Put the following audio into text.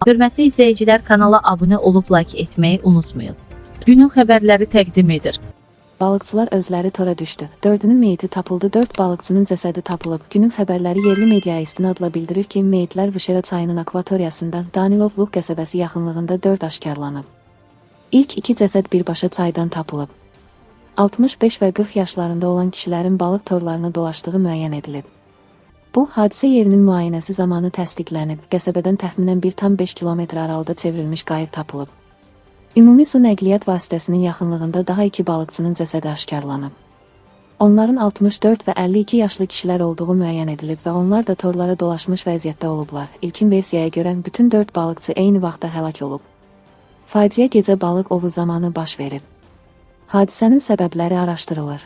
Hörmətli izləyicilər, kanala abunə olub like etməyi unutmayın. Günün xəbərləri təqdim edir. Balıqçılar özləri tora düşdü. Dördünün meyiti tapıldı. 4 balıqçının cəsədi tapılıb. Günün xəbərləri yerli mediaya istinadla bildirir ki, meyitlər Vışera çayının akvatoriyasında Danilov Luq qəsəbəsi yaxınlığında 4 aşkarlanıb. İlk iki cəsəd birbaşa çaydan tapılıb. 65 və 40 yaşlarında olan kişilərin balıq torlarına dolaşdığı müəyyən edilib. Bu, hadisə yerinin müayinəsi zamanı təsdiqlənib. Qəsəbədən təxminən 1,5 kilometr aralıda çevrilmiş qayıq tapılıb. Ümumi su nəqliyyat vasitəsinin yaxınlığında daha iki balıqçının cəsədi aşkarlanıb. Onların 64 və 52 yaşlı kişilər olduğu müəyyən edilib və onlar da torlara dolaşmış vəziyyətdə olublar. İlkin versiyaya görə bütün 4 balıqçı eyni vaxtda həlak olub. Faciə gecə balıq ovu zamanı baş verib. Hadisənin səbəbləri araşdırılır.